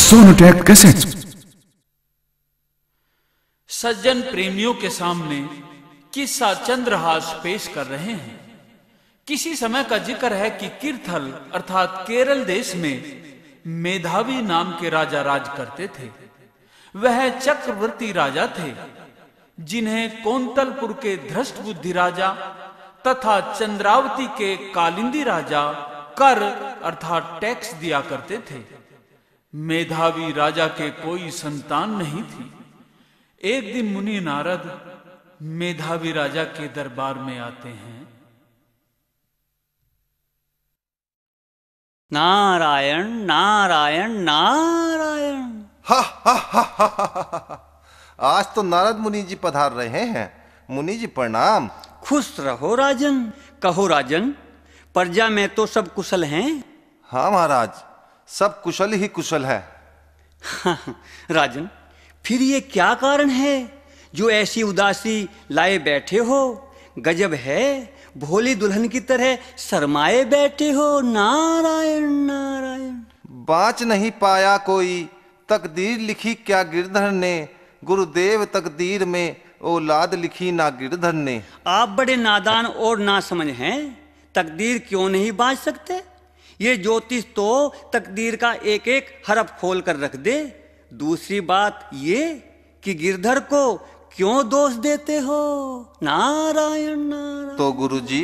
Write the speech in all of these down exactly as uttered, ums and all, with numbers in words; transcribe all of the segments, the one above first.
Sonotech Cassette। सज्जन प्रेमियों के सामने किस्सा चंद्रहास पेश कर रहे हैं। किसी समय का जिक्र है कि किरथल अर्थात केरल देश में मेधावी नाम के राजा राज करते थे। वह चक्रवर्ती राजा थे, जिन्हें कोंतलपुर के धृष्ट बुद्धि राजा तथा चंद्रावती के कालिंदी राजा कर अर्थात टैक्स दिया करते थे। मेधावी राजा के कोई संतान नहीं थी। एक दिन मुनि नारद मेधावी राजा के दरबार में आते हैं। नारायण, नारायण, नारायण। हा, हा, हा, हा, हा, हा। आज तो नारद मुनि जी पधार रहे हैं। मुनि जी, प्रणाम। खुश रहो राजन। कहो राजन, प्रजा में तो सब कुशल हैं? हाँ महाराज, सब कुशल ही कुशल है। राजन, फिर ये क्या कारण है जो ऐसी उदासी लाए बैठे हो? गजब है, भोली दुल्हन की तरह शर्माए बैठे हो। नारायण, नारायण। बाँच नहीं पाया कोई, तकदीर लिखी क्या गिरधर ने, गुरुदेव तकदीर में औलाद लिखी ना गिरधर ने। आप बड़े नादान और नासमझ हैं, तकदीर क्यों नहीं बाँच सकते? ये ज्योतिष तो तकदीर का एक एक हरफ खोल कर रख दे। दूसरी बात ये कि गिरधर को क्यों दोष देते हो? नारायण, नारायण। तो गुरुजी,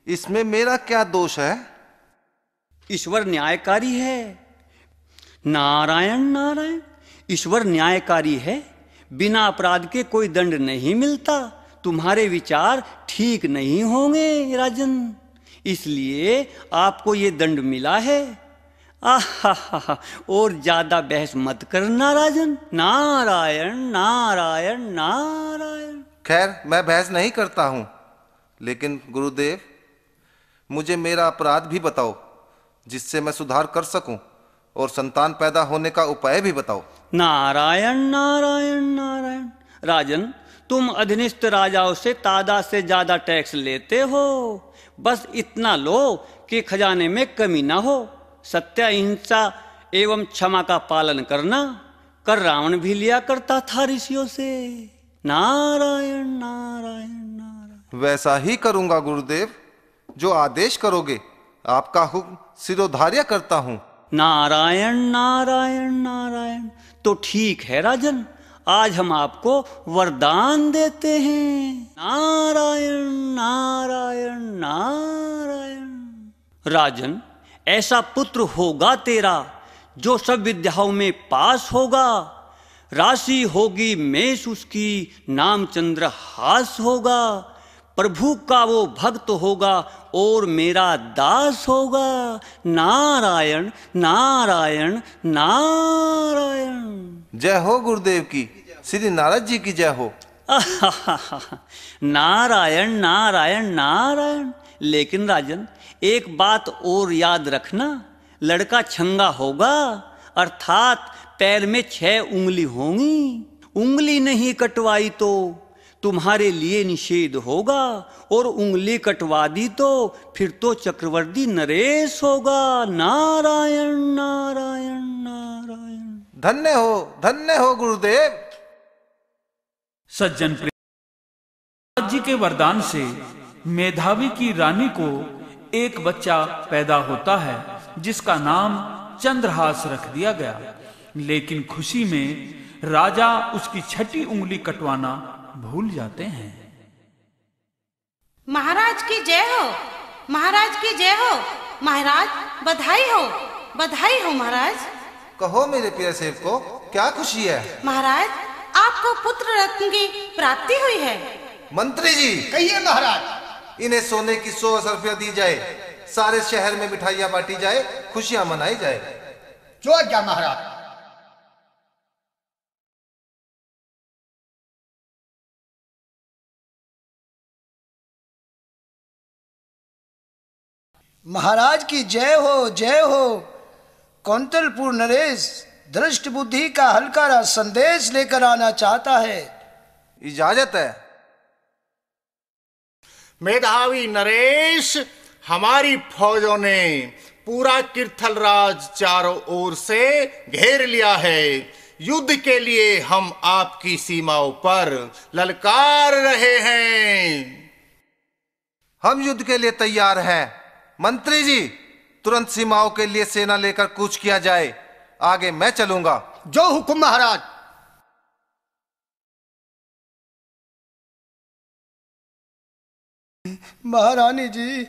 इसमें मेरा क्या दोष है? ईश्वर न्यायकारी है। नारायण, नारायण। ईश्वर न्यायकारी है, बिना अपराध के कोई दंड नहीं मिलता। तुम्हारे विचार ठीक नहीं होंगे राजन, इसलिए आपको ये दंड मिला है। आहा, और ज्यादा बहस मत करना राजन। नारायण, नारायण, नारायण। खैर, मैं बहस नहीं करता हूँ, लेकिन गुरुदेव, मुझे मेरा अपराध भी बताओ, जिससे मैं सुधार कर सकूं, और संतान पैदा होने का उपाय भी बताओ। नारायण, नारायण, नारायण। राजन, तुम अधीनस्थ राजाओं से तादाद से ज्यादा टैक्स लेते हो। बस इतना लो कि खजाने में कमी ना हो। सत्य, अहिंसा एवं क्षमा का पालन करना। कर रावण भी लिया करता था ऋषियों से। नारायण, नारायण, नारायण। वैसा ही करूंगा गुरुदेव, जो आदेश करोगे। आपका हुक्म शिरोधार्य करता हूँ। नारायण, नारायण, नारायण। तो ठीक है राजन, आज हम आपको वरदान देते हैं। नारायण, नारायण, नारायण। राजन, ऐसा पुत्र होगा तेरा, जो सब विद्याओं में पास होगा। राशि होगी मेष उसकी, नाम चंद्रहास होगा। प्रभु का वो भक्त होगा और मेरा दास होगा। नारायण, नारायण, नारायण। जय हो गुरुदेव की, श्री नारद जी की जय हो। नारायण, नारायण, नारायण। लेकिन राजन, एक बात और याद रखना, लड़का छंगा होगा, अर्थात पैर में छह उंगली होंगी। उंगली नहीं कटवाई तो तुम्हारे लिए निषेध होगा, और उंगली कटवा दी तो फिर तो चक्रवर्ती नरेश होगा। नारायण, नारायण, नारायण। धन्य हो, धन्य हो गुरुदेव। सज्जन प्रेम, जी के वरदान से मेधावी की रानी को एक बच्चा पैदा होता है, जिसका नाम चंद्रहास रख दिया गया। लेकिन खुशी में राजा उसकी छठी उंगली कटवाना भूल जाते हैं। महाराज की जय हो, महाराज की जय हो। महाराज, बधाई हो, बधाई हो महाराज। कहो मेरे प्रिय सेवको, क्या खुशी है? महाराज, आपको पुत्र रत्न की प्राप्ति हुई है। मंत्री जी, कहिए महाराज। इन्हें सोने की सौ सरफियां दी जाए, सारे शहर में मिठाइयां बांटी जाए, खुशियां मनाई जाए। जो आज्ञा महाराज। महाराज की जय हो, जय हो। कौंतलपुर नरेश दृष्ट बुद्धि का हल्का सा संदेश लेकर आना चाहता है। इजाजत है। मेधावी नरेश, हमारी फौजों ने पूरा किरथल राज चारों ओर से घेर लिया है। युद्ध के लिए हम आपकी सीमाओं पर ललकार रहे हैं। हम युद्ध के लिए तैयार हैं। मंत्री जी, तुरंत सीमाओं के लिए सेना लेकर कूच किया जाए। आगे मैं चलूंगा। जो हुक्म महाराज। महारानी जी,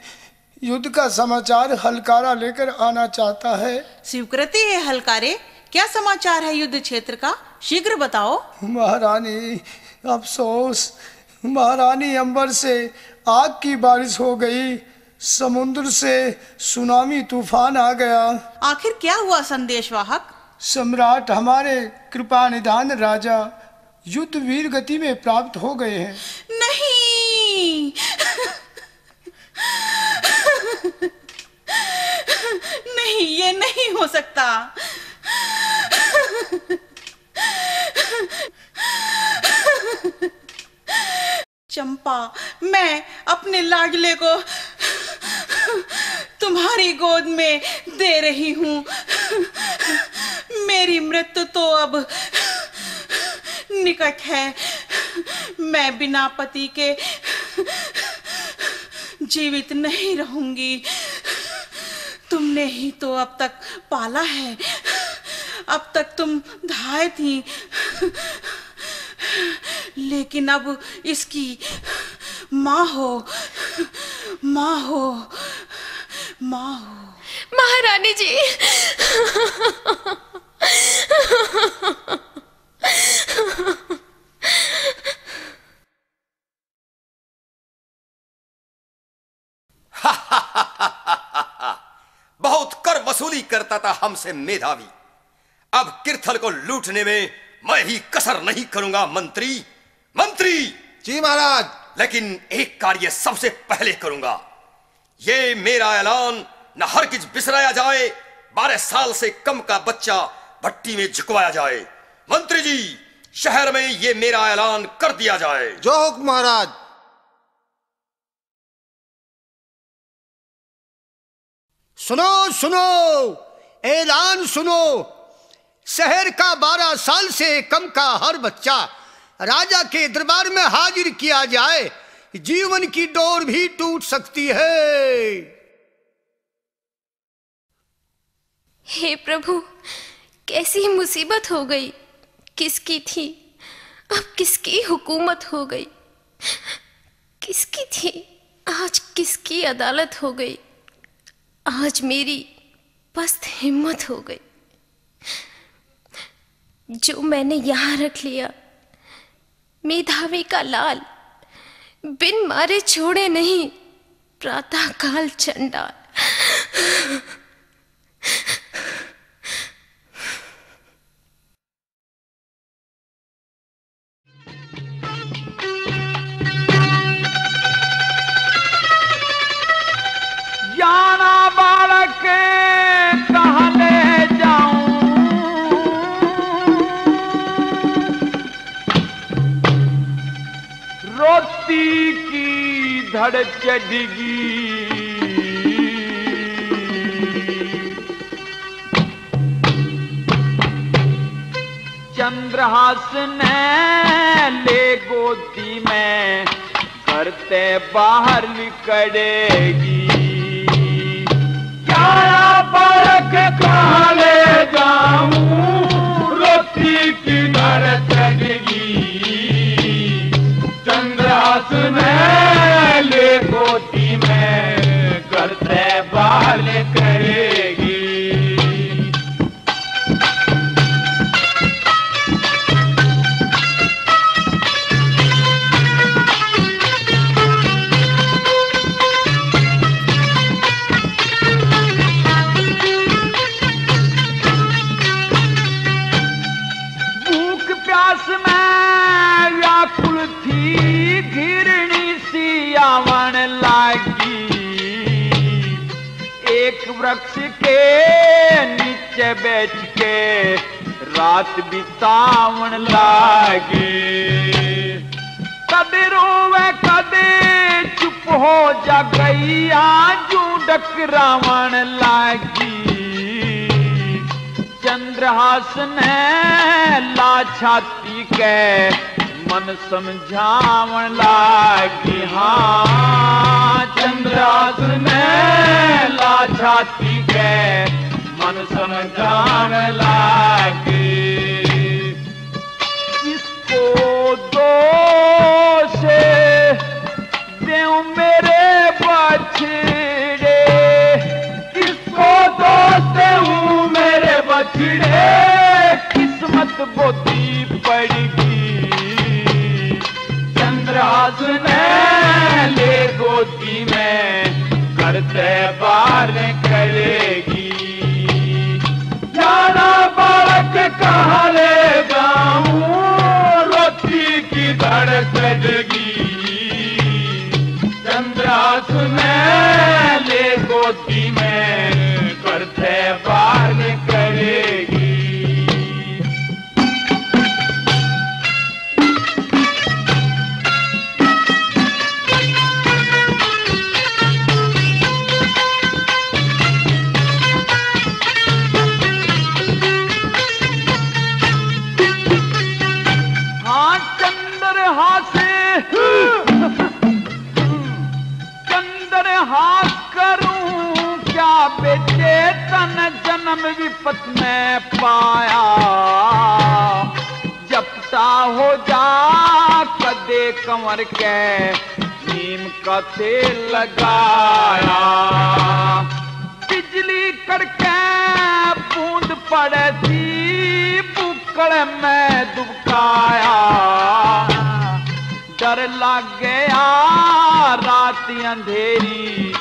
युद्ध का समाचार हलकारा लेकर आना चाहता है। स्वीकृति है हलकारे, क्या समाचार है युद्ध क्षेत्र का? शीघ्र बताओ। महारानी, अफसोस, महारानी, अंबर से आग की बारिश हो गई, समुद्र से सुनामी तूफान आ गया। आखिर क्या हुआ संदेशवाहक? सम्राट हमारे कृपा निधान राजा युद्ध वीर गति में प्राप्त हो गए हैं। नहीं, नहीं, ये नहीं हो सकता। चंपा, मैं अपने लाडले को तुम्हारी गोद में दे रही हूँ। मेरी मृत्यु तो अब निकट है। मैं बिना पति के जीवित नहीं रहूंगी। तुमने ही तो अब तक पाला है, अब तक तुम धाय थी, लेकिन अब इसकी माँ हो, माँ हो, माँ हो। महारानी जी। बहुत कर वसूली करता था हमसे मेधावी। अब किरथल को लूटने में मैं ही कसर नहीं करूंगा मंत्री। मंत्री! जी महाराज। लेकिन एक कार्य सबसे पहले करूंगा। ये मेरा ऐलान न हरगिज बिसराया जाए, बारह साल से कम का बच्चा भट्टी में झुकवाया जाए। मंत्री जी, शहर में ये मेरा ऐलान कर दिया जाए। जो हुक्म महाराज। सुनो, सुनो, ऐलान सुनो। शहर का बारह साल से कम का हर बच्चा राजा के दरबार में हाजिर किया जाए। जीवन की डोर भी टूट सकती है। हे प्रभु, कैसी मुसीबत हो गई, किसकी थी, अब किसकी हुकूमत हो गई, किसकी थी, आज किसकी अदालत हो गई। आज मेरी पस्त हिम्मत हो गई। जो मैंने यहाँ रख लिया, मेधावी का लाल, बिन मारे छोड़े नहीं, प्रातः काल चंडाल। जाना बालक कहाँ ले जाऊं, रोती की धड़ चढ़गी। चंद्रहास ने ले गोदी में, घर ते बाहर निकलेगी। ग्यारह बरख कहाँ ले जाऊं, रोती की धड़ चढ़गी। चंद्रहास ने ले गोदी में, घर ते बाहर निकलेगी। भूख प्यास में व्याकुल थी घिरणी सी आवन लागी। एक वृक्ष के नीचे बैठ के रात बितावन लागे। कदे रोवे कदे चुप हो जा गई, आजू डकरावण लागी। चंद्रहास ने ला छाती के मन समझावण लागी। हाँ, चंद्रहास ने ला छाती के मन समझावण लागी। इसको दोष देऊं मेरे बछड़े, इसको दोष देऊं मेरे बछड़े, किस्मत बोती पड़गी। चंद्रहास ने ले गोदी में, करते बार करेगी। जाना बालक कहाँ ले जाऊं, रोती की धड़कन की। चंद्रहास ने ले गोदी में, करते बार करेगी। हाँ, चंद्रहास, चंद्रहास करूं क्या बेटे, तन जन्म विपत में पाया। जपटा हो जा कदे कंवर के, नीम का तेल लगाया। बिजली कड़के बूंद पड़े थी, बुक्कड़ में दुबकाया। डर लग गया रात अंधेरी,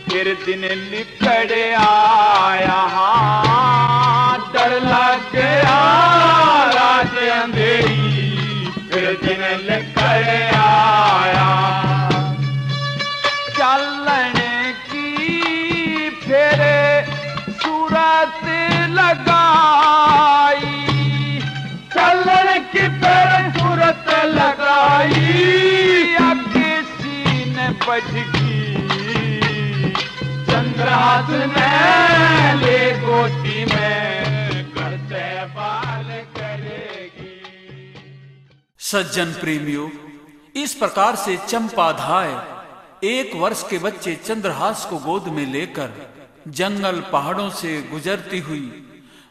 फिर दिन लिकड़ आया। हाँ, डर लग गया रात अंधेरी, फिर दिन लिकड़ आया। चालन की फिर सूरत लगाई, चालन की फिर सूरत लगाई, आगे सीन बजगी। चंद्रहास ने ले गोदी में, करते बाल करेगी। सज्जन प्रेमियों, इस प्रकार से चंपा धाय एक वर्ष के बच्चे चंद्रहास को गोद में लेकर जंगल पहाड़ों से गुजरती हुई,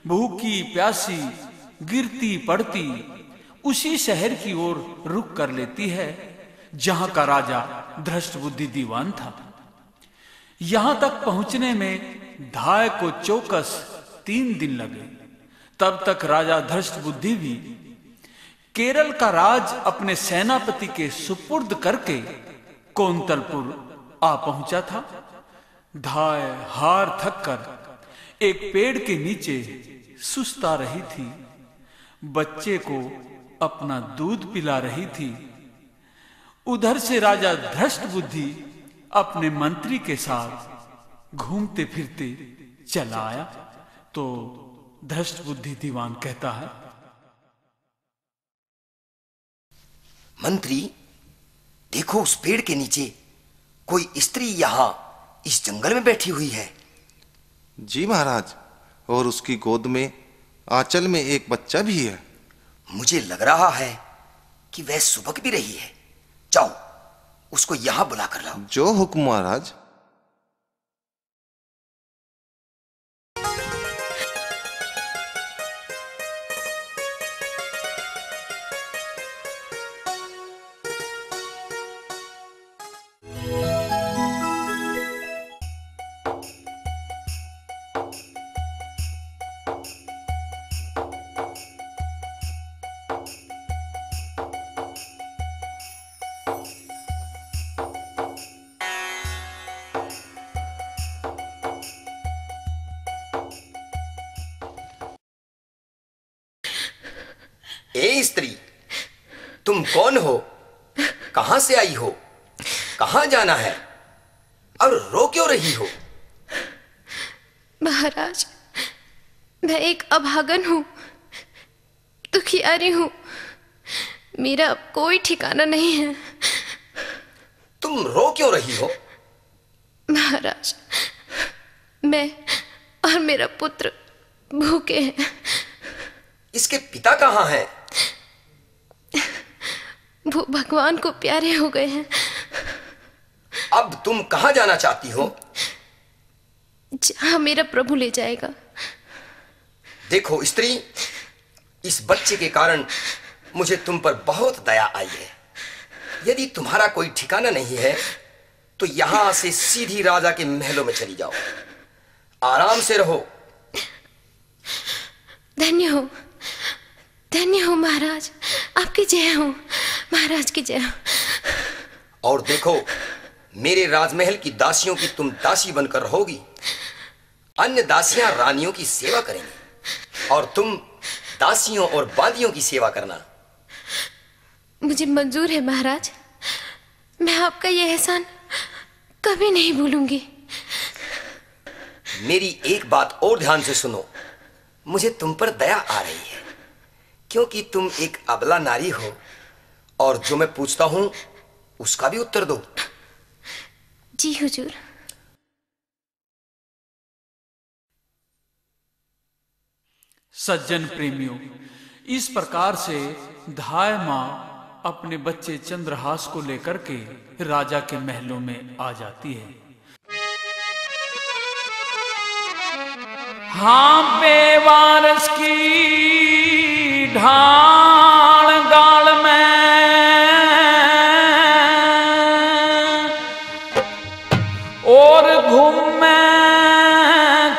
भूखी प्यासी, गिरती पड़ती उसी शहर की ओर रुख कर लेती है, जहां का राजा धृष्टबुद्धि दीवान था। यहां तक पहुंचने में धाय को चौकस तीन दिन लगे। तब तक राजा धृष्टबुद्धि भी केरल का राज अपने सेनापति के सुपुर्द करके कोंतलपुर आ पहुंचा था। धाय हार थक कर एक पेड़ के नीचे सुस्ता रही थी, बच्चे को अपना दूध पिला रही थी। उधर से राजा धृष्टबुद्धि अपने मंत्री के साथ घूमते फिरते चला आया। तो धृष्टबुद्धि दीवान कहता है, मंत्री, देखो, उस पेड़ के नीचे कोई स्त्री यहाँ इस जंगल में बैठी हुई है। जी महाराज, और उसकी गोद में आंचल में एक बच्चा भी है। मुझे लग रहा है कि वह सुबक भी रही है। जाओ, उसको यहाँ बुला कर लाओ। जो हुक्म महाराज। ए स्त्री, तुम कौन हो? कहां से आई हो? कहां जाना है? और रो क्यों रही हो? महाराज, मैं एक अभागन हूं, दुखियारी हूं। मेरा अब कोई ठिकाना नहीं है। तुम रो क्यों रही हो? महाराज, मैं और मेरा पुत्र भूखे हैं। इसके पिता कहाँ हैं? वो भगवान को प्यारे हो गए हैं। अब तुम कहाँ जाना चाहती हो? जहाँ मेरा प्रभु ले जाएगा। देखो स्त्री, इस बच्चे के कारण मुझे तुम पर बहुत दया आई है। यदि तुम्हारा कोई ठिकाना नहीं है, तो यहाँ से सीधी राजा के महलों में चली जाओ, आराम से रहो। धन्य हो, धन्य हो महाराज, आपकी जय हो, महाराज की जय हो। और देखो, मेरे राजमहल की दासियों की तुम दासी बनकर रहोगी। अन्य दासियां रानियों की सेवा करेंगी और तुम दासियों और बांदियों की सेवा करना। मुझे मंजूर है महाराज, मैं आपका ये एहसान कभी नहीं भूलूंगी। मेरी एक बात और ध्यान से सुनो, मुझे तुम पर दया आ रही है, क्योंकि तुम एक अबला नारी हो और जो मैं पूछता हूं, उसका भी उत्तर दो। जी हुजूर। सज्जन प्रेमियों, इस प्रकार से धाय माँ अपने बच्चे चंद्रहास को लेकर के राजा के महलों में आ जाती है। हाँ, बेवारस की ढाल गाल में और घूमे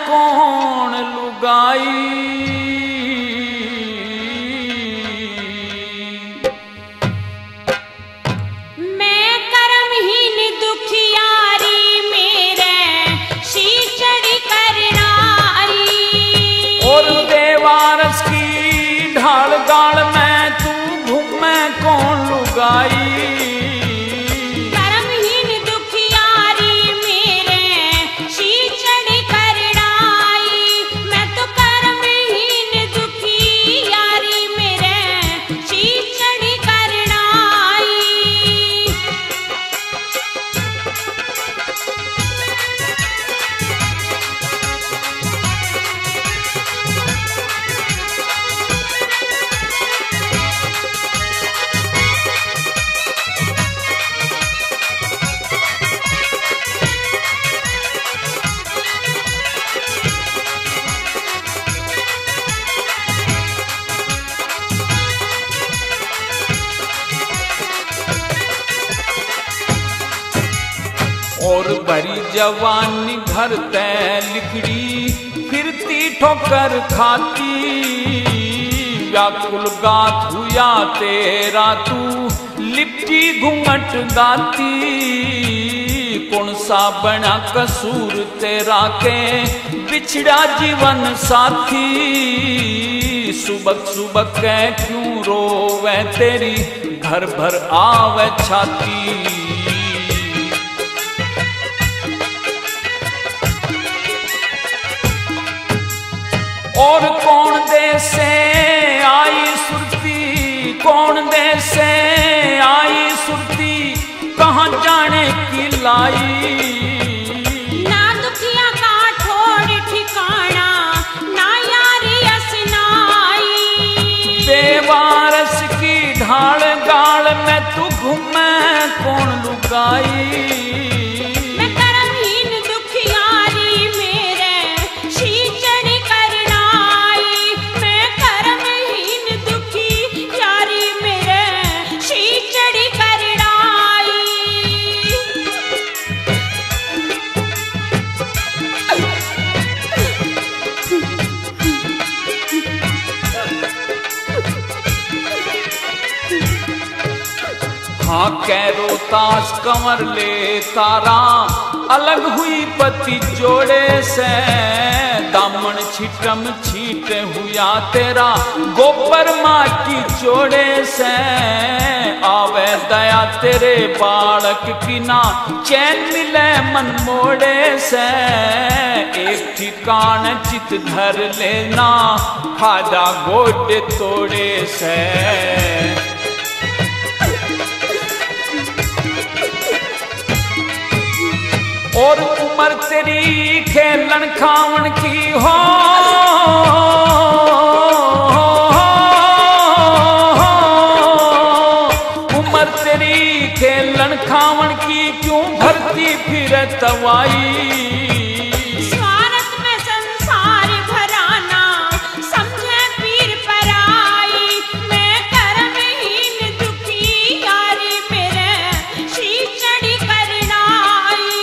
कौन लुगाई। मैं कर्महीन दुखियारी, मेरे शीशड़ी करना आई। और बेवारस की ढाल गाल में तू घूमे कौन लुगाई। कर्महीन दुखियारी, मेरे शीशड़ी करना आई। मैं तो कर्महीन दुखियारी, मेरे शीशड़ी करना आई। और भरी जवानी घर तै लिकड़ी, फिरती ठोकर खाती। व्याकुल गात हुआ तेरा तू, लिपटी घूंघट गाती। कौन सा बना कसूर तेरा के बिछड़ा जीवन साथी। सुबक सुबक के क्यों रोवे तेरी घर भर आवे छाती। और कौन देश से आई सुरती, कौन देश से आई सुरती, कहाँ जाने की लाई। ना दुखिया का ठोड़ ठिकाना, ना यारी असनाई। बेवारस की ढाल गाल में तू घूमे कौन लुगाई। मैं कर्महीन दुखियारी, मेरे शीशड़ी करना आई। मैं कर्महीन दुखियारी, मेरे शीशड़ी करना आई। हाँ, कैरो ताश कंवर ले तारा, अलग हुई पति जोड़े से। दामन छिटम छीट हुआ तेरा, गोबर माँ की जोड़े से। आवे दया तेरे बालक की ना, चैन मिले मन मोड़े से। एक ठिकाण चित धर लेना, खादा गोड तोड़े से। और उम्र तेरी खेलण खावण की हो, उम्र तेरी खेलण खावण की, क्यों भरती फिर तवाई। स्वार्थ में संसार भराना, समझे पीर पराई। मैं कर्महीन दुखी यारी, मेरे शीश चढ़ी करनाई।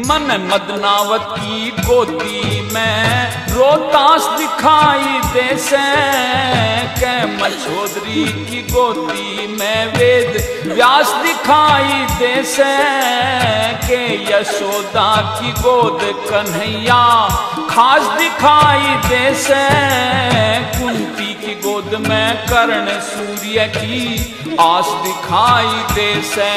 मन मदनावत की गोदी में रोहतास दिखाई दे से, के मछोदरी की गोदी में वेद व्यास दिखाई दे से, के यशोदा की गोद कन्हैया खास दिखाई दे से, कुंती की गोद में कर्ण सूर्य की आस दिखाई दे से।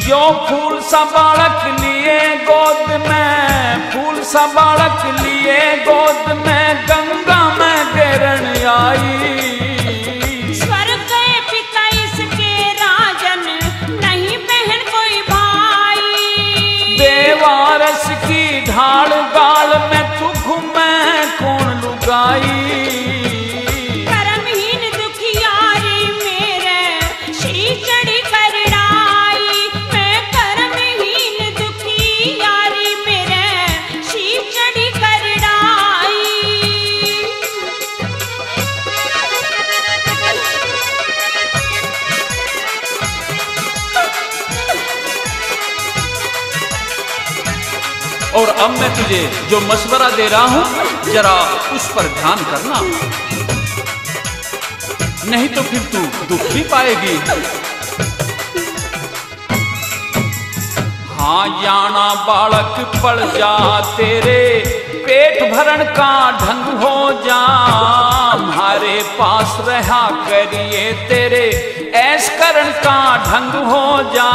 यो फूल सा बालक लिए गोद में, फूल सा बालक लिए गोद में, गंगा में गिरन आई। स्वर्ग गए पिता इसके राजन, नहीं बहन कोई भाई। बेवारस की ढाल गाल में, तू घूमे कौन लुगाई। कर्महीन दुखियारी मेरे शीश चढ़ी करड़ाई। मैं कर्महीन दुखियारी, मेरे शीश चढ़ी करड़ाई। और अब मैं तुझे जो मशवरा दे रहा हूं, जरा उस पर ध्यान करना, नहीं तो फिर तू दुख भी पाएगी। हाँ, याना बालक पल जा, तेरे पेट भरण का ढंग हो जा, हमारे पास रहा करिए, तेरे ऐश करण का ढंग हो जा।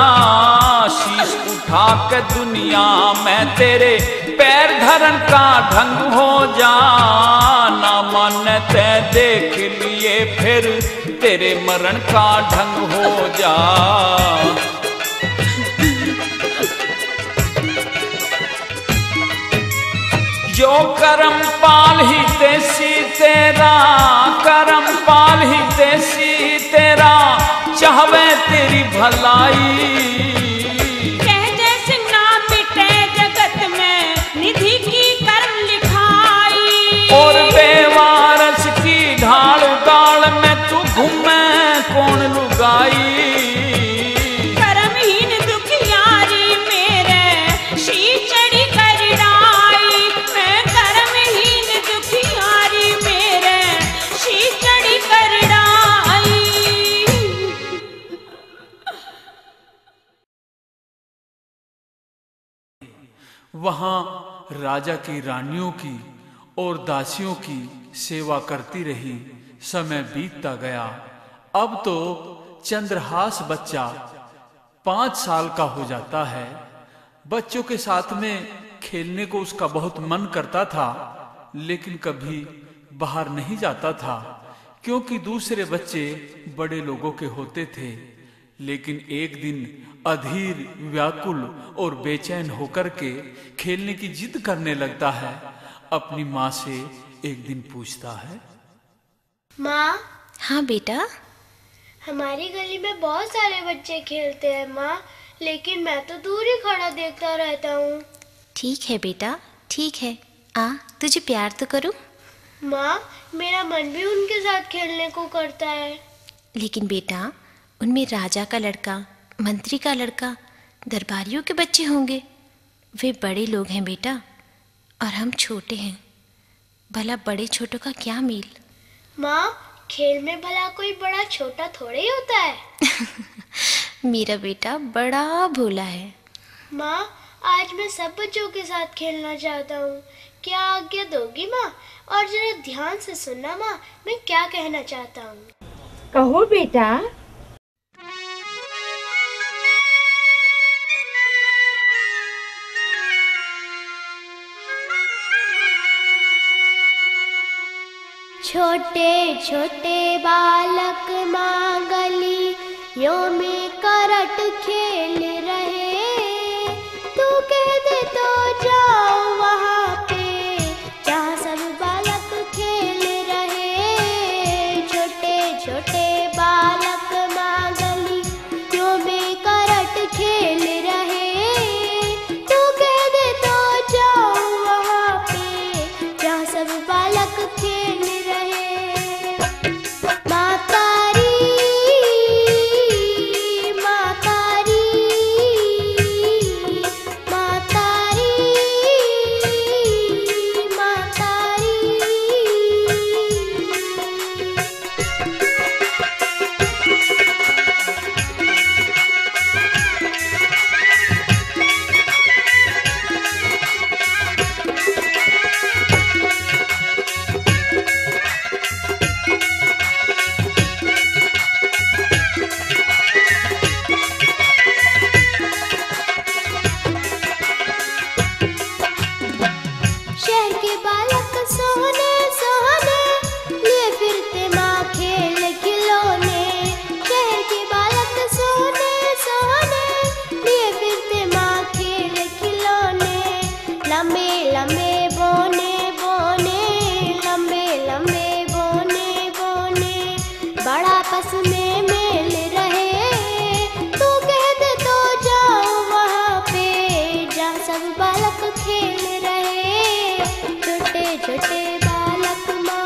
शीश उठा के दुनिया में तेरे पैर धरण का ढंग हो जा, ना माने ते देख लिए फिर तेरे मरण का ढंग हो जा। जो करमपाल ही देसी तेरा, करमपाल ही देसी तेरा, चाहवे तेरी भलाई। कह जय सिंह ना मिटे जगत में निधि की कर्म लिखाई। और बेवारस की ढाल गाल में तू घूमे कौन लुगाई। कर्महीन दुखियारी मेरे शीश चढ़ी करड़ाई। मैं कर्महीन दुखियारी मेरे शीश चढ़ी करड़ाई। वहां राजा की रानियों की और दासियों की सेवा करती रही। समय बीतता गया। अब तो चंद्रहास बच्चा पाँच साल का हो जाता है। बच्चों के साथ में खेलने को उसका बहुत मन करता था, लेकिन कभी बाहर नहीं जाता था, क्योंकि दूसरे बच्चे बड़े लोगों के होते थे। लेकिन एक दिन अधीर, व्याकुल और बेचैन होकर के खेलने की जिद करने लगता है। अपनी माँ से एक दिन पूछता है। माँ। हाँ बेटा। हमारी गली में बहुत सारे बच्चे खेलते हैं माँ, लेकिन मैं तो दूर ही खड़ा देखता रहता हूँ। ठीक है बेटा, ठीक है, आ, तुझे प्यार तो करूँ। माँ, मेरा मन भी उनके साथ खेलने को करता है। लेकिन बेटा, उनमें राजा का लड़का, मंत्री का लड़का, दरबारियों के बच्चे होंगे। वे बड़े लोग हैं बेटा, और हम छोटे हैं। भला बड़े छोटों का क्या मेल? माँ, खेल में भला कोई बड़ा छोटा थोड़े ही होता है। मेरा बेटा बड़ा भोला है। माँ, आज मैं सब बच्चों के साथ खेलना चाहता हूँ। क्या आज्ञा दोगी माँ? और जरा ध्यान से सुनना माँ, मैं क्या कहना चाहता हूँ। कहो बेटा। छोटे छोटे बालक माँ गलियों में करट खेल रहे, तू कह दे तो जाऊं वहाँ पे, जहाँ सब बालक खेल रहे। छोटे छोटे बालक माँ गलियों में करट खेल रहे, तू कह दे तो जाऊं वहाँ पे, जहाँ सब बालक खेल रहे। माँ तारी, माँ तारी, माँ तारी, माँ तारी। शहर के बालक सोहने सोहने, लिए फिरते माँ खेल खिलौने। शहर के बालक सोहने सोहने, लिए फिरते माँ खेल खिलौने। लंबे लंबे बोने बोने, लंबे लंबे बोने बोने, बड़ा आपस में मेल रहे। तू कह दे तो जाऊं वहाँ पे, जहाँ सब बालक खेल रहे। छोटे छोटे बालक माँ।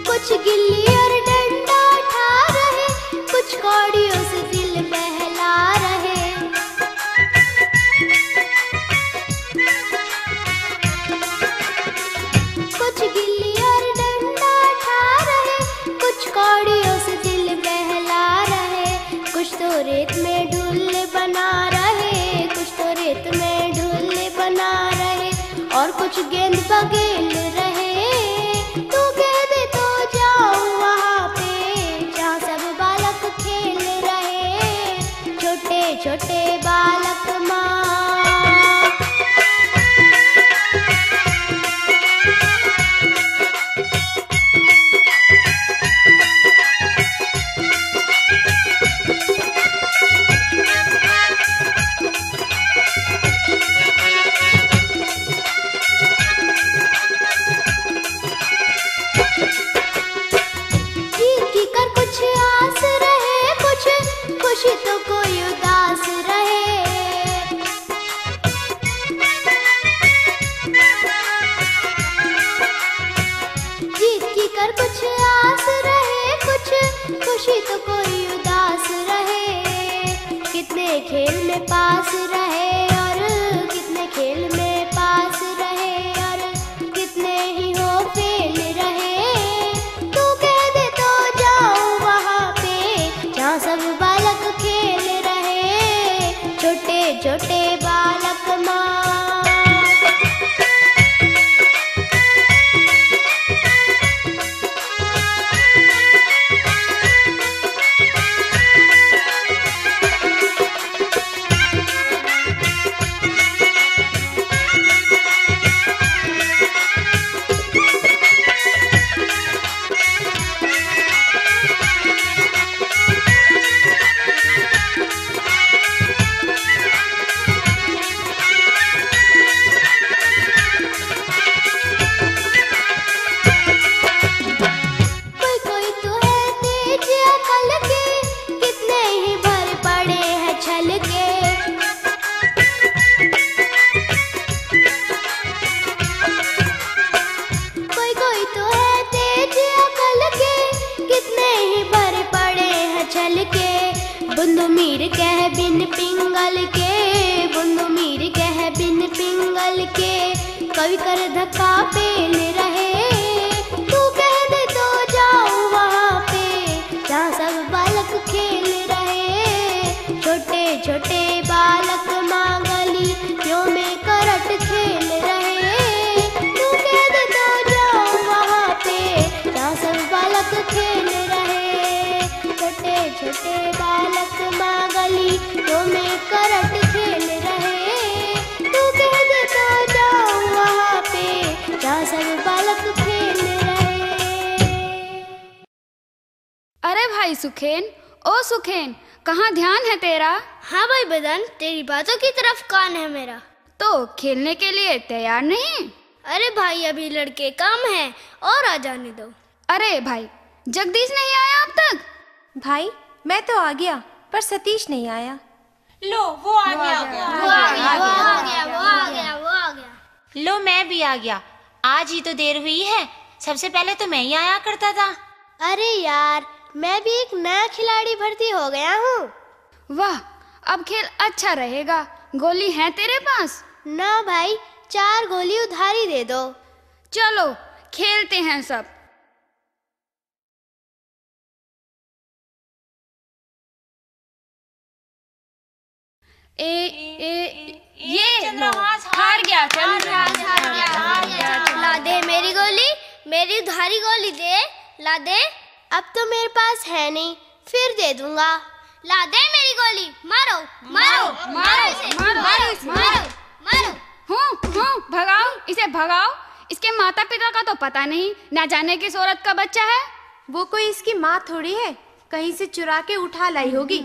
कुछ गिल्ली और डंडा उठा रहे, कुछ कौड़ियों से दिल बहला रहे। कुछ गिल्ली और डंडा उठा रहे, कुछ कौड़ियों से दिल बहला रहे। कुछ तो रेत में ढुल बना रहे, कुछ तो रेत में ढुल बना रहे, और कुछ गेंद बघेल रहे। तू कह दे तो जाऊं वहाँ पे, जहाँ सब बालक खेल रहे। छोटे छोटे बालक माँ। जीत की कर कुछ आस रहे, कुछ खुशी तो कोई उदास रहे। जीत की कर कुछ आस रहे, कुछ खुशी तो कोई उदास रहे। कितने खेल में पास रहे और कितने खेल में पास रहे और कितने ही हो फेल रहे। तू कह दे तो जाऊं वहाँ पे, जहाँ सब बालक खेल रहे। छोटे छोटे बालक माँ। मीर कह बिन पिंगल के, बुंदू मीर कह बिन पिंगल के, कवि कर धक्का पेल रहे। तू कह दे तो जाऊं वहां पे, जहाँ सब बालक खेल रहे। छोटे छोटे बालक माँ गलियों में करट खेल रहे। तू कह दे तो जाऊं वहां पे, जहाँ सब बालक खेल रहे। छोटे छोटे बालक माँ गलियों में करट खेल रहे। तू कह दे तो जाऊं वहां पे, जहाँ सब बालक खेल रहे। अरे भाई सुखेन, ओ सुखेन, कहाँ ध्यान है तेरा? हाँ भाई बदन, तेरी बातों की तरफ कान है मेरा। तो खेलने के लिए तैयार नहीं? अरे भाई, अभी लड़के कम हैं, और आ जाने दो। अरे भाई, जगदीश नहीं आया अब तक? भाई, मैं तो आ गया, पर सतीश नहीं आया। लो, वो आ गया। वो आ गया, वो आ गया, वो आ गया, वो आ गया। लो, मैं भी आ गया। आज ही तो देर हुई है, सबसे पहले तो मैं ही आया करता था। अरे यार, मैं भी एक नया खिलाड़ी भर्ती हो गया हूँ। वाह, अब खेल अच्छा रहेगा। गोली है तेरे पास? ना भाई, चार गोली उधारी दे दो। चलो, खेलते हैं सब। ए, ए, ये लो, हार गया चंद्रहास, हार गया, हार गया। ला दे मेरी गोली, मेरी उधारी गोली दे, ला दे। अब तो मेरे पास है नहीं, फिर दे दूंगा। ला दे मेरी गोली, मारो, मारो, मारो इसे, मारो, मारो, मारो। हूँ, हूँ, भगाओ इसे, भगाओ। इसके माता पिता का तो पता नहीं, ना जाने किस औरत का बच्चा है। वो कोई इसकी माँ थोड़ी है, कहीं से चुरा के उठा लाई होगी।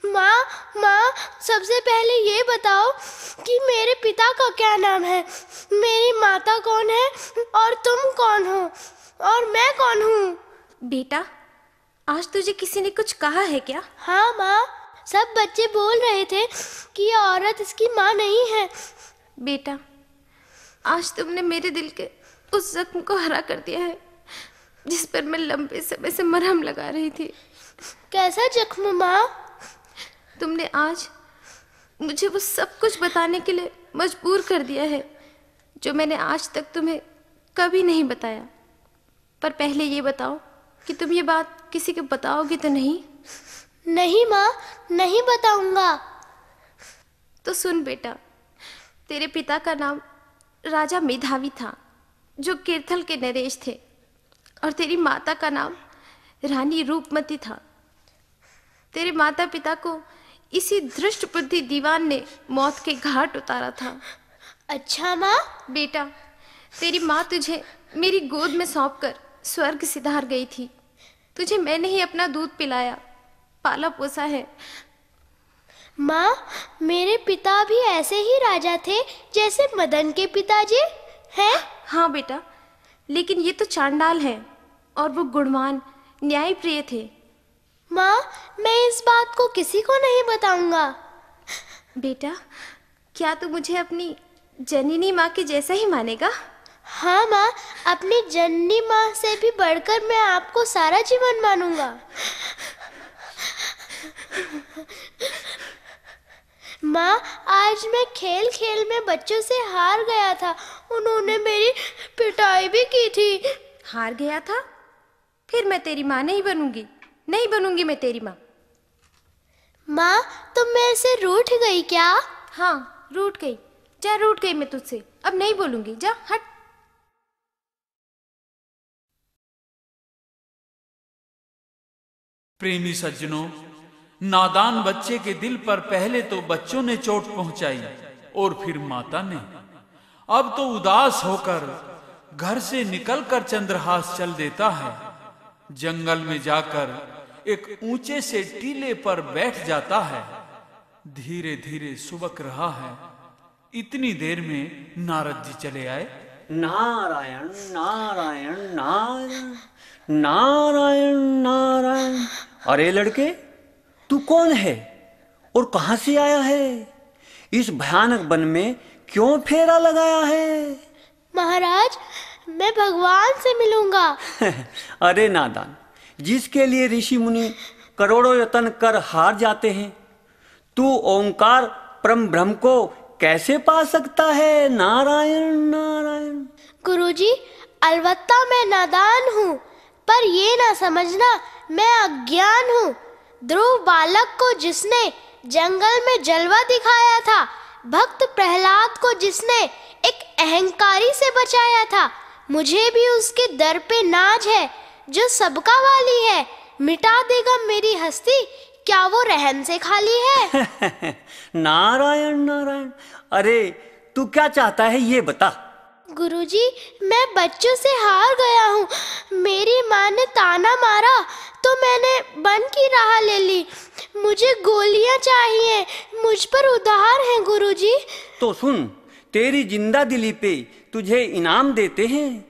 माँ, माँ, सबसे पहले ये बताओ कि मेरे पिता का क्या नाम है, मेरी माता कौन है और तुम कौन हो और मैं कौन हूँ? बेटा, आज तुझे किसी ने कुछ कहा है क्या? हाँ माँ, सब बच्चे बोल रहे थे कि ये औरत इसकी माँ नहीं है। बेटा, आज तुमने मेरे दिल के उस जख्म को हरा कर दिया है, जिस पर मैं लंबे समय से मरहम लगा रही थी। कैसा जख्म माँ? तुमने आज मुझे वो सब कुछ बताने के लिए मजबूर कर दिया है, जो मैंने आज तक तुम्हें कभी नहीं बताया। पर पहले ये बताओ कि तुम ये बात किसी को बताओगी तो नहीं? नहीं माँ, नहीं बताऊंगा। तो सुन बेटा, तेरे पिता का नाम राजा मेधावी था, जो किरथल के नरेश थे, और तेरी माता का नाम रानी रूपमती था। तेरे माता पिता को इसी धृष्ट बुद्धि दीवान ने मौत के घाट उतारा था। अच्छा माँ? बेटा, तेरी माँ तुझे मेरी गोद में सौंपकर स्वर्ग सिधार गई थी। तुझे मैंने ही अपना दूध पिलाया, पाला पोसा है। माँ, मेरे पिता भी ऐसे ही राजा थे जैसे मदन के पिताजी हैं। हाँ बेटा, लेकिन ये तो चांडाल हैं और वो गुणवान, न्यायप्रिय थे। माँ, मैं इस बात को किसी को नहीं बताऊंगा। बेटा, क्या तू मुझे अपनी जननी माँ के जैसा ही मानेगा? हाँ माँ, अपनी जननी माँ से भी बढ़कर मैं आपको सारा जीवन मानूंगा। माँ, आज मैं खेल खेल में बच्चों से हार गया था, उन्होंने मेरी पिटाई भी की थी। हार गया था? फिर मैं तेरी माँ नहीं बनूंगी, नहीं बनूंगी मैं तेरी माँ। माँ, तुम मेरे से रूठ गई क्या? हाँ, रूठ गई। जा, रूठ गई मैं तुझसे, अब नहीं बोलूंगी, जा, हट। प्रेमी सज्जनों, नादान बच्चे के दिल पर पहले तो बच्चों ने चोट पहुंचाई और फिर माता ने। अब तो उदास होकर घर से निकलकर चंद्रहास चल देता है। जंगल में जाकर एक ऊंचे से टीले पर बैठ जाता है। धीरे धीरे सुबक रहा है। इतनी देर में नारद जी चले आए। नारायण, नारायण, नारायण, नारायण, नारायण। अरे लड़के, तू कौन है और कहां से आया है? इस भयानक वन में क्यों फेरा लगाया है? महाराज, मैं भगवान से मिलूंगा। अरे नादान, जिसके लिए ऋषि मुनि करोड़ों यत्न कर हार जाते हैं, तू ओंकार परम ब्रह्म को कैसे पा सकता है? नारायण, नारायण। गुरुजी, अलबत्ता मैं नादान हूँ, पर ये ना समझना, मैं अज्ञान हूँ। ध्रुव बालक को जिसने जंगल में जलवा दिखाया था, भक्त प्रहलाद को जिसने एक अहंकारी से बचाया था, मुझे भी उसके दर पे नाज है, जो सबका वाली है। मिटा देगा मेरी हस्ती, क्या वो रहम से खाली है? नारायण, नारायण। अरे, तू क्या चाहता है, ये बता। गुरुजी, मैं बच्चों से हार गया हूँ। मेरी माँ ने ताना मारा तो मैंने बन की राह ले ली। मुझे गोलियाँ चाहिए, मुझ पर उधार हैं गुरुजी। तो सुन, तेरी जिंदा दिली पे तुझे इनाम देते हैं,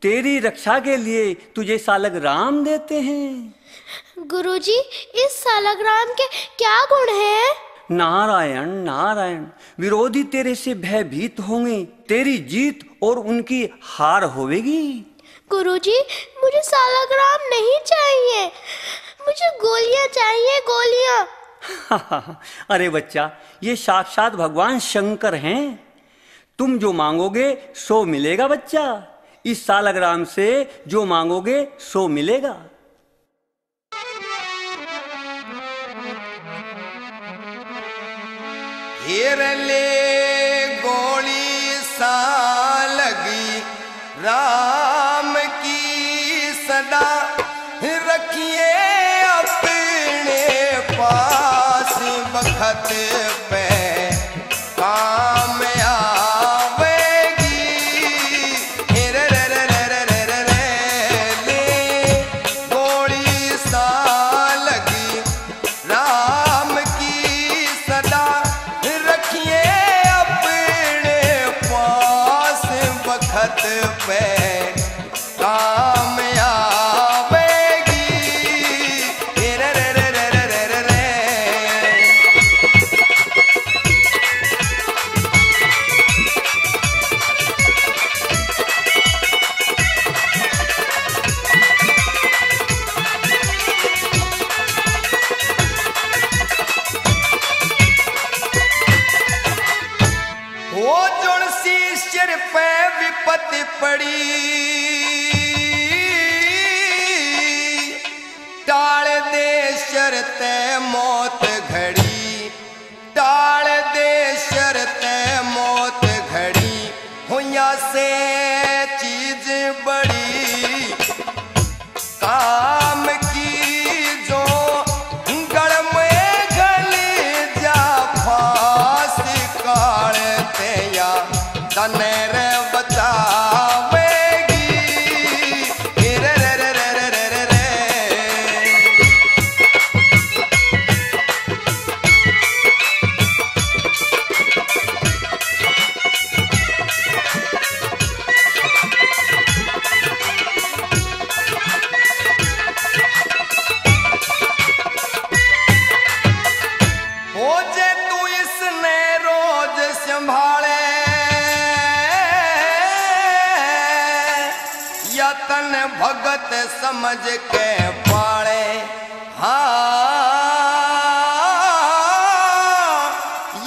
तेरी रक्षा के लिए तुझे सालग राम देते हैं। गुरुजी, इस सालग राम के क्या गुण हैं? नारायण, नारायण, विरोधी तेरे से भयभीत होंगे, तेरी जीत और उनकी हार होवेगी। गुरुजी, मुझे सालग राम नहीं चाहिए, मुझे गोलियां चाहिए, गोलियां। अरे बच्चा, ये साक्षात भगवान शंकर हैं। तुम जो मांगोगे, सो मिलेगा बच्चा। इस सालग राम से जो मांगोगे, सो मिलेगा। घेर ले गोली सा लगी राम की सदा, रखिए अपने पास बखत पे काम आवेगी। रे रे रे रे रे रे रे, ले गोली सा लगी राम की सदा, रखिए अपने पास बखत पे काम आवेगी। रे रे रे रे रे रे रे। हो जुण सी सिर पे विपत्ति पड़ी, टाल दे शर्त मौत घड़ी, टाल दे शर्त मौत घड़ी। होया से चीज बड़ी काम की, जो गल में घल जा फांस, काल ते या तने रे बचावेगी। रे रे रे रे रे रे रे। हो जे तू इसने रोज संभाले, या तन भगत समझ के पाले। हाँ,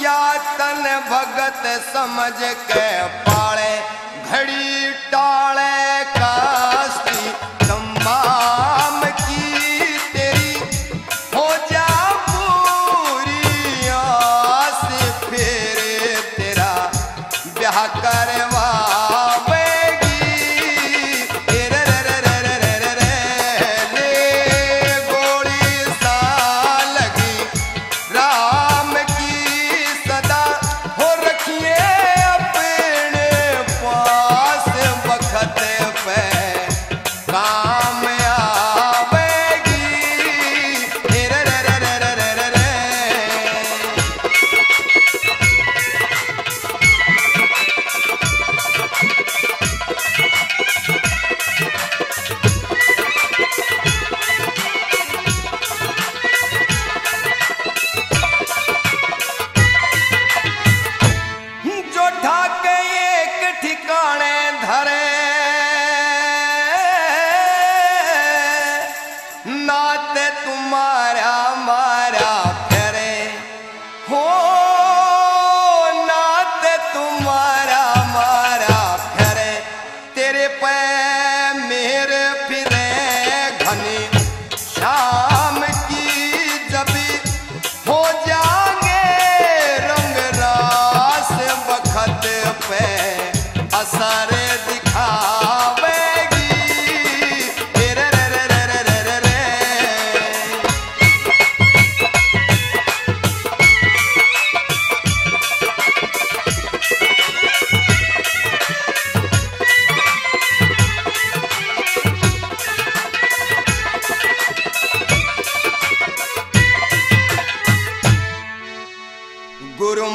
या तन भगत समझ के पाले, घड़ी टाले कास्ती तमाम की, तेरी हो जा पूरी आस, फिर तेरा ब्याह करवावेगी। रे रे रे रे रे रे रे, ले गोली सा लगी राम की सदा, हो रखिए अपने पास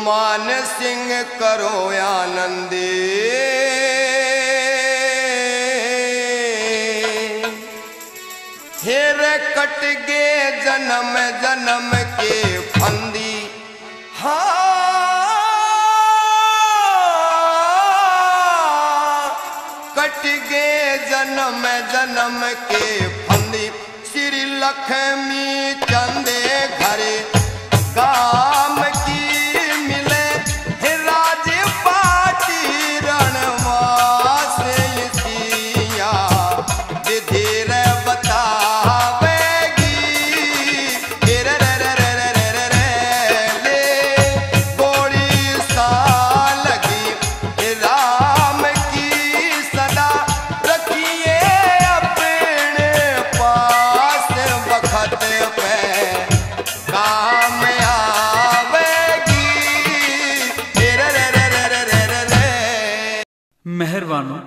मान सिंह करो आनंदी, हेर कट गए जन्म जन्म के फंदी। हाँ, कट गए जन्म जन्म के फंदी। श्री लक्ष्मी चंद घर काम की मिले, हे राज पाटी रणवास सिया, विधि रे बतावेगी। रे रे रे रे रे रे रे रे, ले गोली सा लगी, राम की सदा रखिए अपने पास, वक्त पे काम आवेगी। रे रे रे रे रे रे रे। मेहरबानो,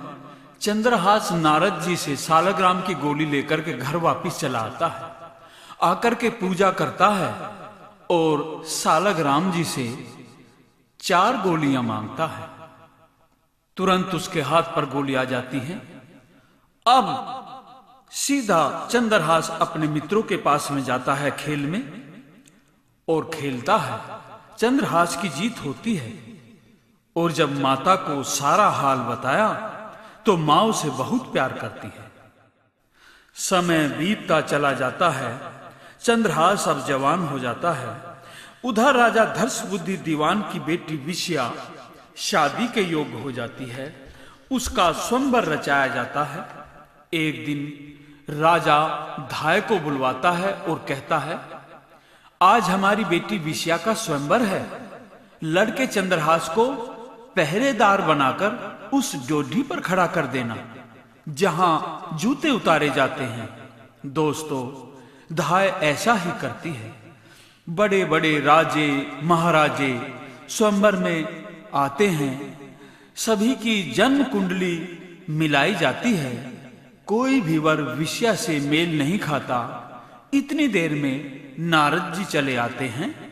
चंद्रहास नारद जी से सालग्राम की गोली लेकर के घर वापस चला आता है। आकर के पूजा करता है और सालग्राम जी से चार गोलियां मांगता है। तुरंत उसके हाथ पर गोली आ जाती है। अब सीधा चंद्रहास अपने मित्रों के पास में जाता है खेल में और खेलता है। चंद्रहास की जीत होती है और जब माता को सारा हाल बताया तो माँ उसे बहुत प्यार करती है। समय बीतता चला जाता है। चंद्रहास अब जवान हो जाता है। उधर राजा धर्ष बुद्धि दीवान की बेटी विषया शादी के योग्य हो जाती है। उसका स्वयंवर रचाया जाता है। एक दिन राजा धाय को बुलवाता है और कहता है, आज हमारी बेटी विषया का स्वयंवर है। लड़के चंद्रहास को पहरेदार बनाकर उस ड्योढ़ी पर खड़ा कर देना, जहां जूते उतारे जाते हैं। दोस्तों, धाय ऐसा ही करती है। बड़े बड़े राजे महाराजे स्वयंवर में आते हैं, सभी की जन्म कुंडली मिलाई जाती है। कोई भी वर विषया से मेल नहीं खाता। इतनी देर में नारद जी चले आते हैं।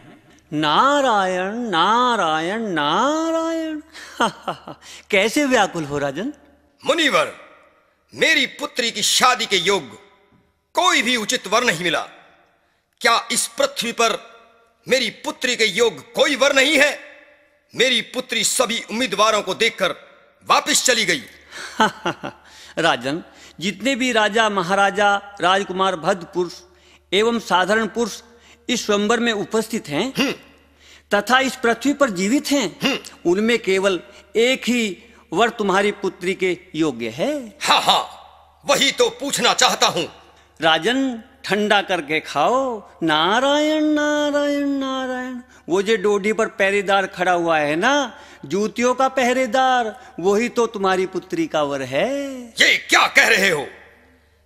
नारायण, नारायण, नारायण। कैसे व्याकुल हो राजन? मुनिवर, मेरी पुत्री की शादी के योग्य कोई भी उचित वर नहीं मिला। क्या इस पृथ्वी पर मेरी पुत्री के योग्य कोई वर नहीं है? मेरी पुत्री सभी उम्मीदवारों को देखकर वापस चली गई। राजन, जितने भी राजा, महाराजा, राजकुमार, भद्द पुरुष एवं साधारण पुरुष इस स्वयंवर में उपस्थित हैं हम्म। तथा इस पृथ्वी पर जीवित हैं, हम्म। उनमें केवल एक ही वर तुम्हारी पुत्री के योग्य है। हाँ, हाँ, वही तो पूछना चाहता हूँ। राजन, ठंडा करके खाओ। नारायण, नारायण, नारायण। वो जो डोडी पर पहरेदार खड़ा हुआ है ना, जूतियों का पहरेदार, वही तो तुम्हारी पुत्री का वर है। ये क्या कह रहे हो?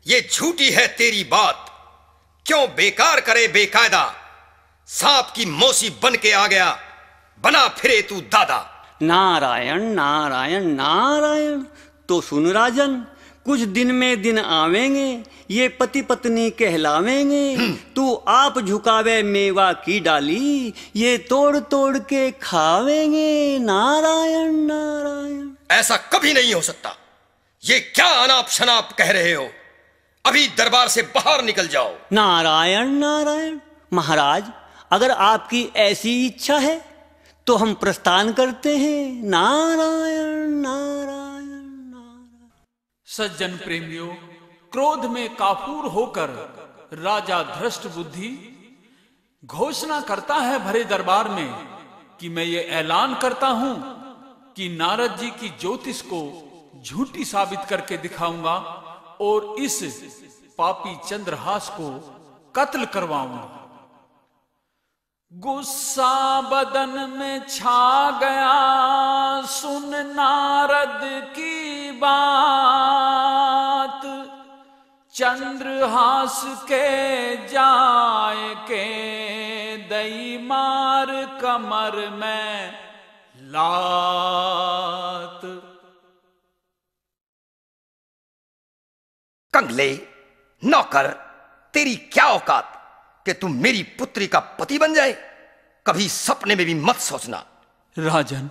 ये झूठी है तेरी बात। क्यों बेकार करे बेकायदा? सांप की मौसी बन के आ गया, बना फिरे तू दादा। नारायण, नारायण, नारायण। तो सुन राजन, कुछ दिन में दिन आवेंगे, ये पति पत्नी कहलावेंगे। हम्म। तू आप झुकावे मेवा की डाली, ये तोड़ तोड़ के खावेंगे। नारायण, नारायण। ऐसा कभी नहीं हो सकता। ये क्या अनाप शनाप कह रहे हो? अभी दरबार से बाहर निकल जाओ। नारायण, नारायण। महाराज, अगर आपकी ऐसी इच्छा है तो हम प्रस्थान करते हैं। नारायण, नारायण, नारायण। सज्जन प्रेमियों, क्रोध में काफूर होकर राजा धृष्ट बुद्धि घोषणा करता है भरे दरबार में कि मैं ये ऐलान करता हूं कि नारद जी की ज्योतिष को झूठी साबित करके दिखाऊंगा और इस पापी चंद्रहास को कत्ल करवाऊंगा। गुस्सा बदन में छा गया, सुन नारद की बात। चंद्रहास के जाए के दई मार कमर में लात। कंगले, नौकर, तेरी क्या औकात कि तू मेरी पुत्री का पति बन जाए? कभी सपने में भी मत सोचना। राजन,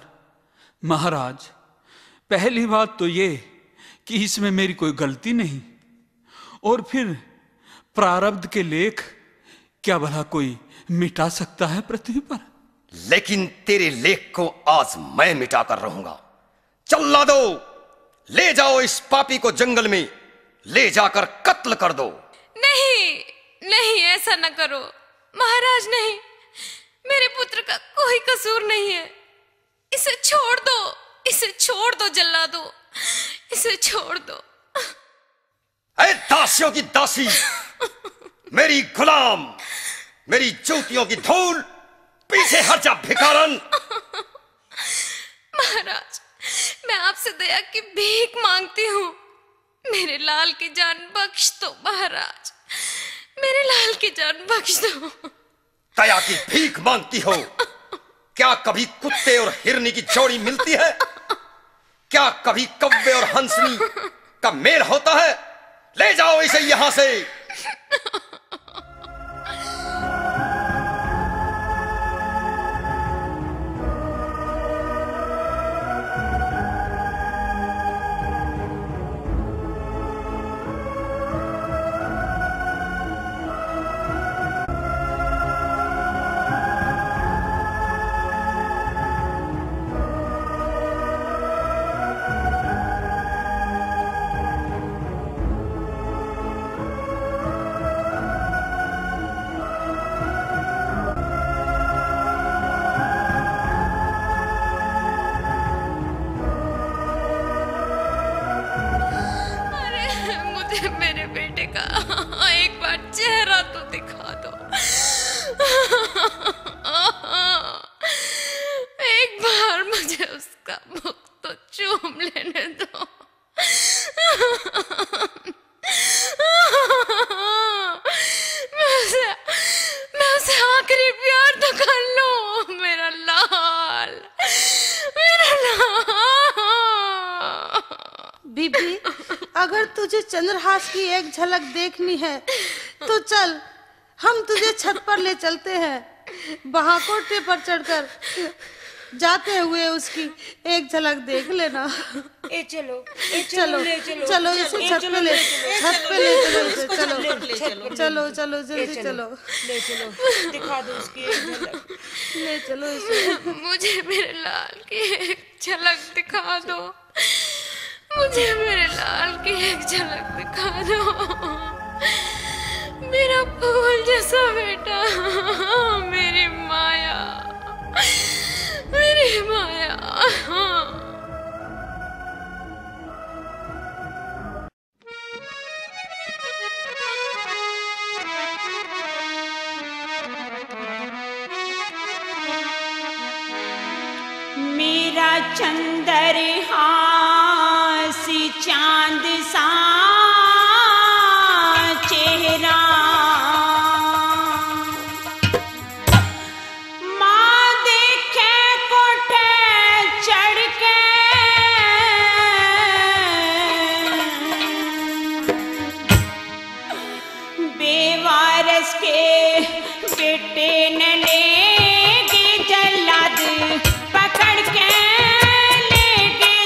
महाराज, पहली बात तो ये कि इसमें मेरी कोई गलती नहीं, और फिर प्रारब्ध के लेख क्या भला कोई मिटा सकता है पृथ्वी पर? लेकिन तेरे लेख को आज मैं मिटा कर रहूंगा। चल्ला दो, ले जाओ इस पापी को जंगल में, ले जाकर कत्ल कर दो। नहीं, नहीं, ऐसा न करो महाराज, नहीं। मेरे पुत्र का कोई कसूर नहीं है। इसे छोड़ दो, इसे छोड़ दो जल्लादो, इसे छोड़ दो। ऐ दासियों की दासी, मेरी गुलाम, मेरी जूतियों की धूल, पीछे हट जा भिखारन। महाराज, मैं आपसे दया की भीख मांगती हूँ, मेरे लाल की जान बख्श दो महाराज, मेरे लाल की जान बख्श दो। दया की भीख मांगती हो? क्या कभी कुत्ते और हिरनी की जोड़ी मिलती है? क्या कभी कव्वे और हंसनी का मेल होता है? ले जाओ इसे यहां से। अरे, मुझे मेरे बेटे का एक बार चेहरा तो दिखा दो। एक बार मुझे उसका मुख तो चूम लेने दो। मैं उसे, मैं उसे आखिरी प्यार तो कर लूं, मेरा लाल, मेरा लाल। बीबी, अगर तुझे चंद्रहास की एक झलक देखनी है तो चल, हम तुझे छत पर ले चलते हैं। वहां कोठे पर चढ़कर जाते हुए उसकी एक झलक देख लेना। ए चलो, ए चलो, चलो, ले चलो, चलो, इसे ए छत चलो, पे ले, ले चलो, छत पे ले चलो, इसे, उसको चलो, छत पे ले चलो, चलो, चलो, ए जल्दी चलो, चलो। ले चलो, दिखा दो उसकी एक झलक। ले चलो इसे। मुझे मेरे लाल की एक झलक दिखा दो। मुझे मेरे लाल की एक झलक दिखा दो। मेरा फूल जैसा बेटा, मेरी माया, मेरी माया। मेरा चंद्रहास चांद सा चेहरा, माँ देखे कोठे चढ़ के। बेवारस के बेटे ने ले गए जल्लाद पकड़ के, ले गए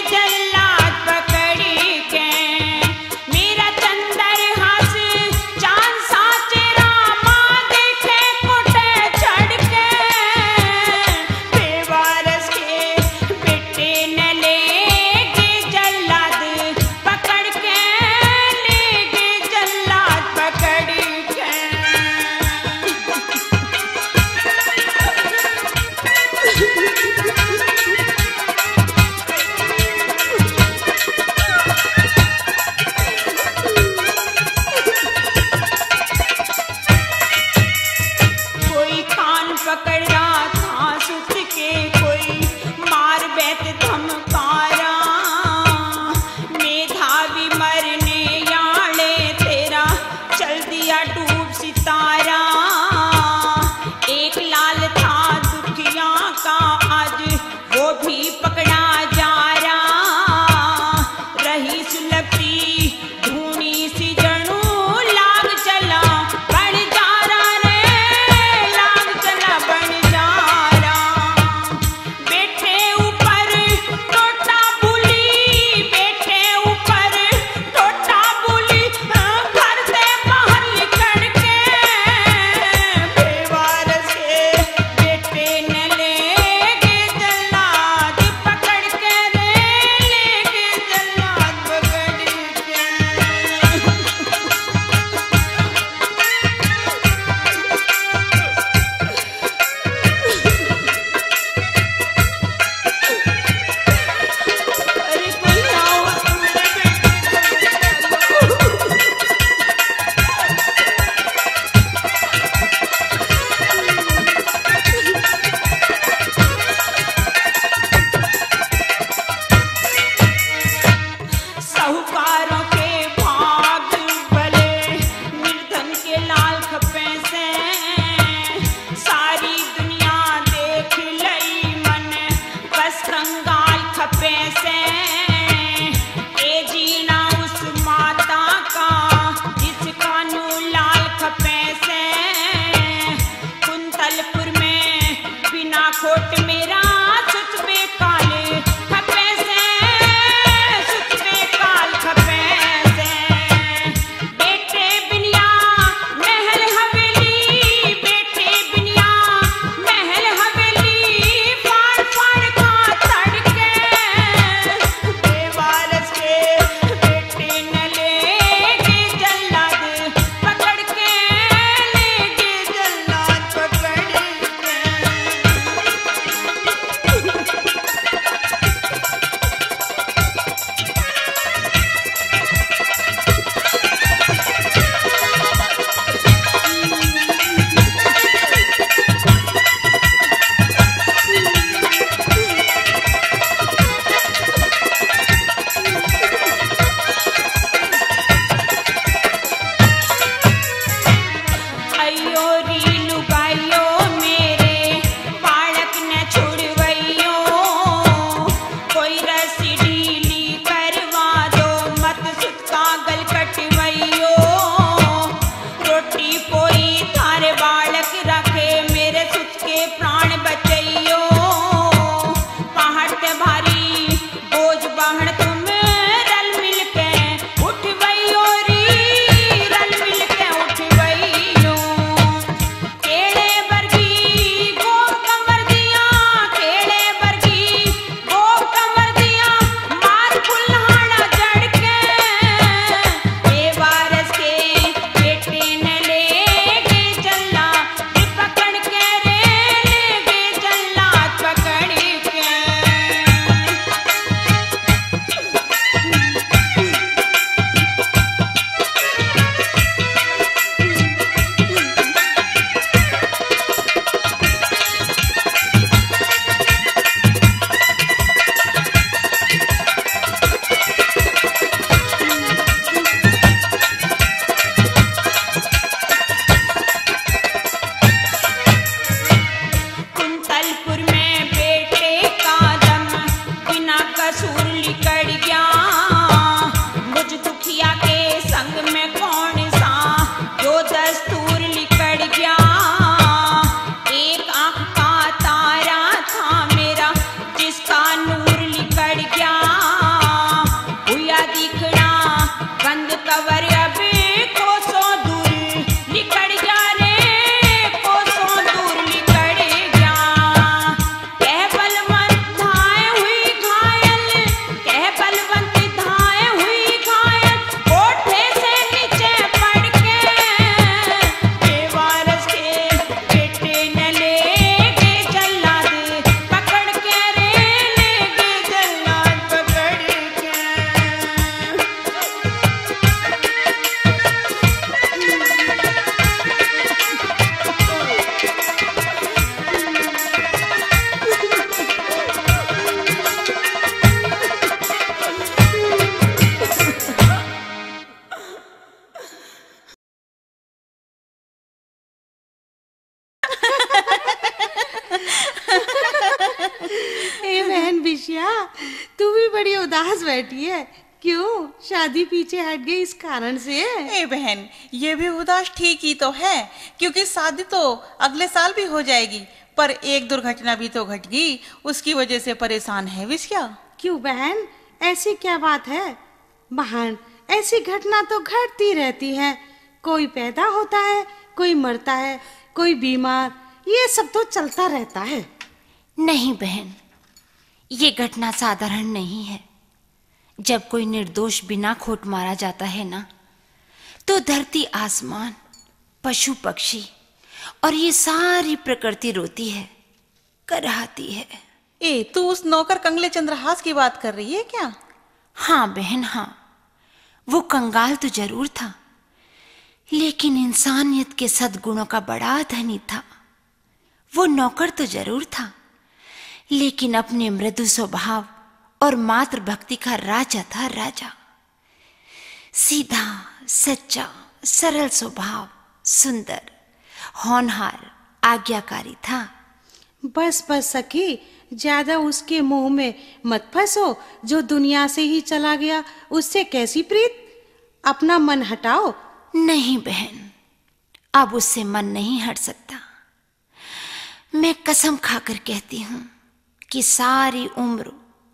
क्या, तू भी बड़ी उदास बैठी है। क्यों, शादी पीछे हट गई इस कारण से? ए बहन, ये भी उदास ठीक ही तो है, क्योंकि शादी तो अगले साल भी हो जाएगी, पर एक दुर्घटना भी तो घट गई, उसकी वजह से परेशान है विस्या। क्यों बहन, ऐसी क्या बात है? बहन, ऐसी घटना तो घटती रहती है। कोई पैदा होता है, कोई मरता है, कोई बीमार, ये सब तो चलता रहता है। नहीं बहन, ये घटना साधारण नहीं है। जब कोई निर्दोष बिना खोट मारा जाता है ना, तो धरती आसमान, पशु पक्षी और ये सारी प्रकृति रोती है, कराहती है। ए, तू उस नौकर कंगले चंद्रहास की बात कर रही है क्या? हाँ बहन, हाँ। वो कंगाल तो जरूर था, लेकिन इंसानियत के सद्गुणों का बड़ा धनी था। वो नौकर तो जरूर था, लेकिन अपने मृदु स्वभाव और मातृभक्ति का राजा था, राजा। सीधा, सच्चा, सरल स्वभाव, सुंदर, होनहार, आज्ञाकारी था। बस, बस सखी, ज्यादा उसके मोह में मत फंसो। जो दुनिया से ही चला गया, उससे कैसी प्रीत? अपना मन हटाओ। नहीं बहन, अब उससे मन नहीं हट सकता। मैं कसम खाकर कहती हूँ कि सारी उम्र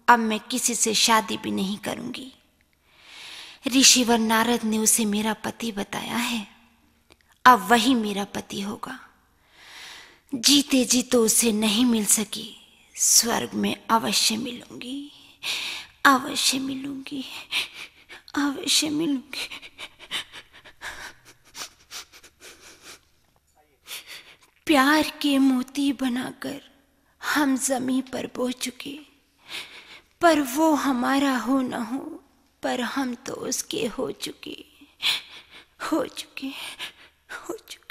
अब मैं किसी से शादी भी नहीं करूंगी। ऋषिवर नारद ने उसे मेरा पति बताया है, अब वही मेरा पति होगा। जीते जी तो उसे नहीं मिल सकी, स्वर्ग में अवश्य मिलूंगी, अवश्य मिलूंगी, अवश्य मिलूंगी। प्यार के मोती बनाकर हम जमीं पर बो चुके, पर वो हमारा हो न हो, पर हम तो उसके हो चुके, हो चुके, हो चुके।